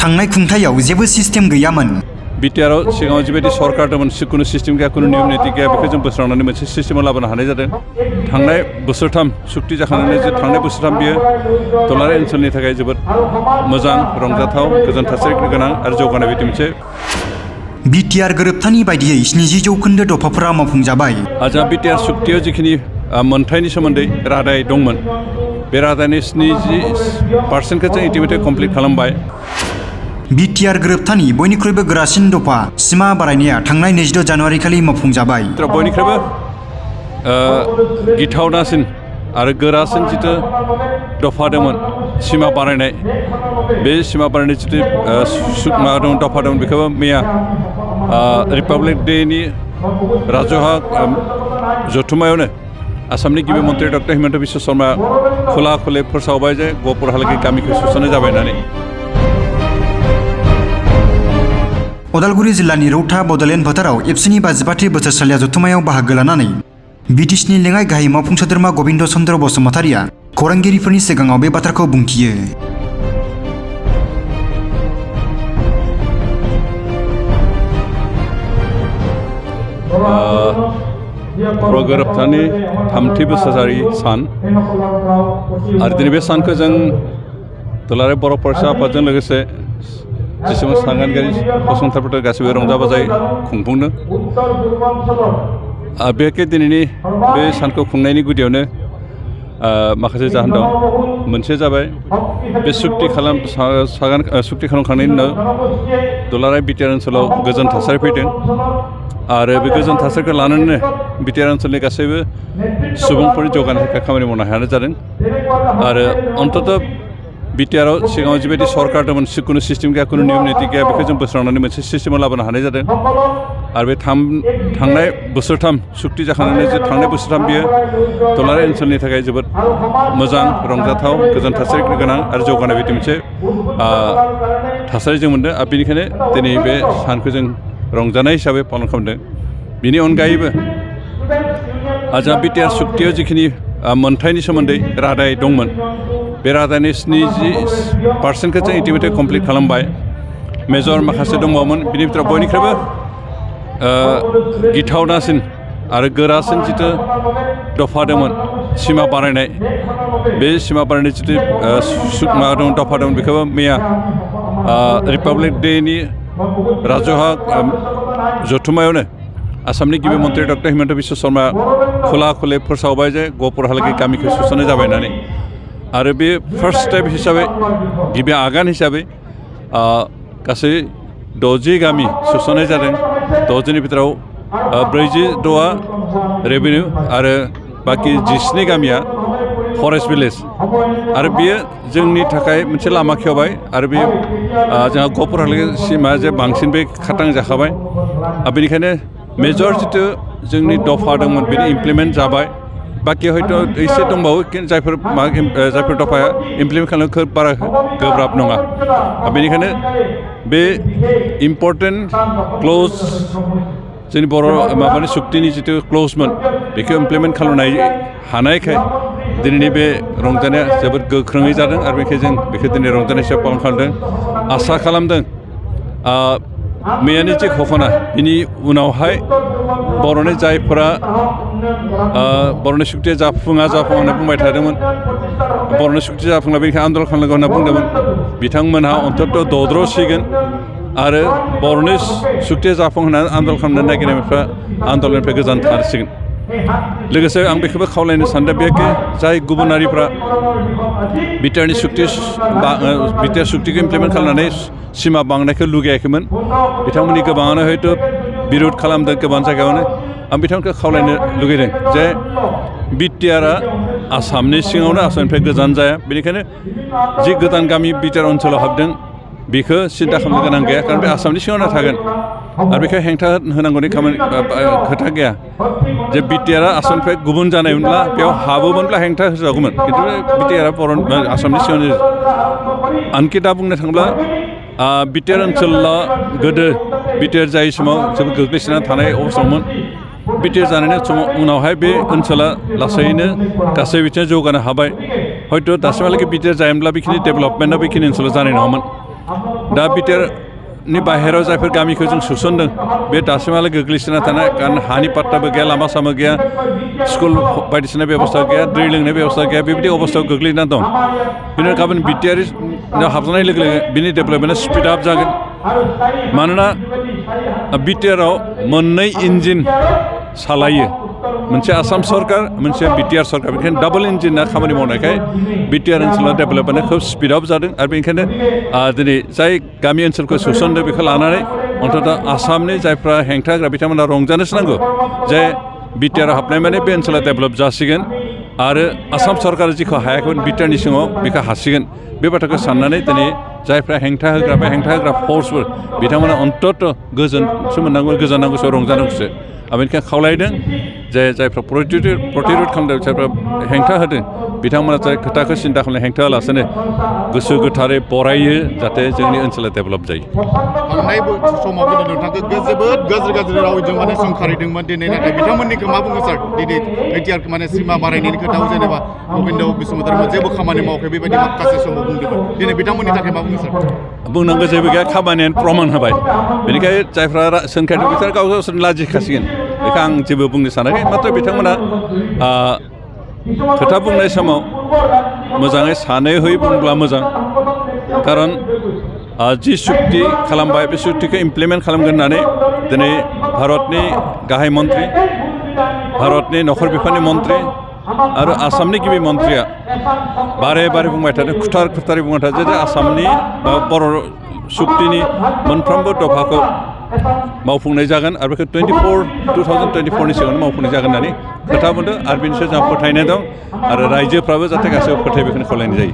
थांनाय खुंथायाव जेबो सिस्टेम गैयामोन। बिटिआरआव सिगाङाव जिबायदि सरकार दंमोन खुनु सिस्टेम गैया खुनु नियम निति गैया बेखौ जों बोस्रांनानै मोनसे सिस्टेमाव लाबोनो हानाय जादों। थांनाय बोसोरथाम सुक्ति जाखांनानै जे थांनाय बोसोरथाम बियो दुलाराय ओनसोलनि थाखाय जोबोद मोजां रंजाथाव गोजोन थासारि गोनां आरो जौगानाय बायदि मोनसे बिटिआर गोरोबथानि बायदियै 70% दफाफोरा मावफुंजाबाय। जोंहा बिटिआर सुक्तियाव जिखिनि मोनथायनि सोमोन्दै रादाय दंमोन बे रादायनि 70% जों इटिमेटली कमप्लिट खालामबाय। बिटिआर गोरोबथानि बयनिख्रुइबो गोरासिन दफा सिमा बारायनाया थांनाय 26 जानुवारि खालि मावफुंजाबाय। बयनिख्रुइबो गिथावनासिन आरो गोरासिन जिथु दफा दंमोन सिमा बारायनाय बे सिमा बारायनाय जिथु दफा दंमोन बेखौबो मैया रिपाब्लिक डेनि राजौहा जथुम्मायावनो आसामनि गिबि मन्त्रि डक्टर हिमन्त बिश्व शर्मा खुला खुले फोसावबाय जे गहपुरहालागै गामिखौ सुस्रांनाय जाबाय होननानै। उदालगुरि जिल्लानि रौता बड'लेण्ड फोथाराव एबसुनि 55थि बोसोरसालिया जथुम्मायाव बाहागो लानानै बिटिसिनि लेङाइ गाहाय मावफुं सोद्रोमा गबिन्द चन्द्र बसुमतारिया खौरांगिरिफोरनि सिगाङाव बे बाथ्राखौ बुंथियो। गोरोबथानि 3थि बोसोरारि सान आरो दिनै बे सानखौ जों दुलाराय बर' फरायसा आफादजों लोगोसे जेसेबां सानगानगिरि फसंथानफोर गासैबो रंजा बाजायै खुंफुंदों। बेखे दिनैनि बे सानखौ खुंनायनि गुदियावनो माखासे जाहोन दं। मोनसे जाबाय बे सुक्ति खालामखांनायनि उनाव दुलाराय बिटिआर ओनसोलाव गोजोन थासारि फैदों आरो बे गोजोन थासारिखौ लानानैनो बिटिआर ओनसोलनि गासैबो सुबुंफोरनि जौगानायनि थाखाय खामानि मावनो हानाय जादों। आरो अन्ततः बिटिआरआव सिगाङाव जिबायदि सरकार दंमोन खुनु सिस्टेम गैया खुनु नियम निति गैया बेखौ जों बोस्रांनानै मोनसे सिस्टेमाव लाबोनो हानाय जादों। आरो बे थांनाय बोसोरथाम सुक्ति जाखांनानै जे थांनाय बोसोरथाम बियो दुलाराय ओनसोलनि थाखाय जोबोद मोजां रंजाथाव गोजोन थासारि गोनां आरो जौगानाय बायदि मोनसे थासारि जों मोनदों। आरो बेनिखायनो दिनै बे सानखौ जों रंजानाय हिसाबै पालन खालामदों। बेनि अनगायैबो जोंहा बिटिआर सुक्तियाव जिखिनि मोनथायनि सोमोन्दै रादाय दंमोन बे रादायनि 70% जों इटिमेटली कमप्लिट खालामबाय। मेजर माखासे दंबावोमोन बिनि बिथोराव बयनिख्रुइबो गिथावनासिन आरो गोरासिन जिथु दफा दंमोन सिमा बारायनाय बे सिमा बारायनाय जिथु दफा दंमोन बेखौबो मैया रिपाब्लिक डेनि राजौहा जथुम्मायावनो आसामनि गिबि मन्त्रि डक्टर हिमन्त बिश्व शर्मा खुला खुले फोसावबाय जे गहपुरहालागै गामिखौ सुस्रांनाय जाबाय होननानै। आरो बे फार्स्ट स्टेप हिसाबै गिबि आगान हिसाबै गासै 60 गामि सुस्रांनाय जादों। 60नि बिथोराव 46आ रेभिनिउ आरो बाखि 17 गामिया फरेस्ट भिलेज। आरो बेयो जोंनि थाखाय मोनसे लामा खेवबाय आरो बे जोंहा गहपुरहालागै सिमा जे बांसिन बे खाथां जाखाबाय। बेनिखायनो मेजर जिथु जोंनि दफा दंमोन बेनि इमप्लिमेन्ट जाबाय। बाखि हयथ' एसे दंबावो जायफोर दफाया इमप्लिमेन्ट खालामनो बारा गोब्राब नङा। बेनिखायनो बे इम्पर्टेन्ट क्ल'ज जोंनि बर' माबानि सुक्तिनि जिथु क्ल'जमोन बेखौ इमप्लिमेन्ट खालामनाय हानायखाय दिनैनि बे रंजानाया जोबोद गोख्रोङै जादों। आरो बेखायनो जों बेखौ दिनै रंजानाय हिसाबै पालन खालामदों। आसा खालामदों मैयानि जे घटना बिनि उनावहाय बर'नि जायफोरा बर'नि सुक्तिया जाफुङा होनना बुंबाय थादोंमोन बर'नि सुक्ति जाफुङा बेनिखायनो आन्दलन खालामनांगौ होनना बुंदोंमोन बिथांमोनहा अन्ततः दद्र'सिगोन आरो बर'नि सुक्तिया जाफुं होननानै आन्दलन खालामनो नागिरनायफ्रा आन्दलननिफ्राय गोजान थारसिगोन। लोगोसे आं बेखौबो खावलायनो सानदों बेखि जाय गुबुनारिफ्रा बिटिआर सुक्तिखौ इमप्लिमेन्ट खालामनानै सिमा बांनायखौ लुगैयाखैमोन बिथांमोननि गोबाङानो हयथ' बिरोध खालामदों गोबां जायगायावनो। आं बिथांमोनखौ खावलायनो लुगैदों जे बिटिआरआ आसामनि सिङावनो आसामनिफ्राय गोजान जाया। बेनिखायनो जि गोदान गामि बिटिआर ओनसोलाव हाबदों बेखौ सिन्था खालामनो गोनां गैया खारन बे आसामनि सिङावनो थागोन। आरो बेखौ हेंथा होनांगौनि खोथा गैया जे बिटिआरआ आसामनिफ्राय गुबुन जानायमोनब्ला बेयाव हाबोमोनब्ला हेंथा होजागौमोन खिन्थु बिटिआरआ आसामनि सिङावनो। आनखि दा बुंनो थाङोब्ला बिटिआर ओनसोला गोदो बिटिआर जायै समाव जोबोद गोग्लैसोनानै थानाय अबस्थायावमोन। बिटिआर जानायनि उनावहाय बे ओनसोला लासैनो गासै बिथिङाव जौगानो हाबाय। हयथ' दासिमहालागै बिटिआर जायोमोनब्ला बेखिनि डेभेलपमेन्टआ बेखिनि ओनसोलाव जानाय नङामोन। दा बिटिआरनि बाहेरायाव जायफोर गामिखौ जों सोसनदों बे दासिमहालागै गोग्लैसोना थानाय कारण हानि पाट्टाबो गैया लामा सामा गैया स्कुल बायदिसिना बेबस्था गैया दै लोंनाय बेबस्था गैया बेबायदि अबस्थायाव गोग्लैना दं बेनि गाबोन बिटिआरआव हाबजानाय लोगो लोगो बिनि डेभेलपमेन्टआ स्पिड आप जागोन मानोना बिटिआरआव मोननै इन्जिन सालायो मोनसे आसाम सरकार मोनसे बिटिआर सरकार बेनिखायनो डाबल इन्जिना खामानि मावनायखाय बिटिआर ओनसोलाव डेभेलपमेन्टआ खोब स्पिड आप जादों आरो बेनिखायनो दिनै जाय गामि ओनसोलखौ सोसनदों बेखौ लानानै अन्ततः आसामनि जायफ्रा हेंथा होग्रा बिथांमोना रंजानोसो नांगौ जे बिटिआर हाबनाय माने बे ओनसोला डेभेलप जासिगोन आरो आसाम सरकारा जिखौ हायाखैमोन बिटिआरनि सिङाव बेखौ हासिगोन बे बाथ्राखौ साननानै दिनै जायफ्रा हेंथा होग्रा बे हेंथा होग्रा फर्सफोर बिथांमोना अन्ततः गोजोनसो मोननांगौ गोजोननांगौसो रंजानांगौसो आं बेनिखायनो खावलायदों जे जायफ्रा प्रतिरद खालामदों जायफ्रा हेंथा होदों बिथांमोना जाय खोथाखौ सिन्था खालामनाय हेंथा होलासेनो गोसो गोथारै बरायो जाहाथे जोंनि ओनसोला डेभेलप जायो थांनाय समाव नोंथांखौ जोबोद गाज्रि रावजों माने सोंखारिदोंमोन दिनै नाथाय बिथांमोननिखौ मा बुङो सार दिनै बिटिआर माने सिमा बारायनायनि खोथाखौ जेनेबा गबिन्द बसुमतारी जेबो खामानि मावाखै बेबायदि माखासे समाव बुंदोंमोन दिनै बिथांमोननि थाखाय मा बुङो सार बुंनांगौ जेबो गैया खामानियानो प्रमान होबाय बेनिखायनो जायफ्रा सोंखारिदों बिसोर गावसोरनो लाजिखासिगोन बेखौ आं जेबो बुंनो सानाखै माथ्र बिथांमोना खोथा बुंनाय समाव मोजाङै सानै हयै बुंब्ला मोजां खारन जि सुक्ति खालामबाय बे सुक्तिखौ इमप्लिमेन्ट खालामगोन होननानै दिनै भारतनि गाहाय मन्त्रि भारतनि नखर बिफाननि मन्त्रि आरो आसामनि गिबि मन्त्रिया बारे बारे बुंबाय थादों खुथारै बुंबाय थादों जे आसामनि बा बर' सुक्तिनि मोनफ्रोमबो दफाखौ मावफुंनाय जागोन आरो बेखौ 2024नि सिगाङावनो मावफुंनाय जागोन होननानै खोथा बुंदों आरो बेनि सायाव जोंहा फोथायनाय दं आरो रायजोफ्राबो जाहाथे गासैबो फोथाय बेखौनो खावलायनाय जायो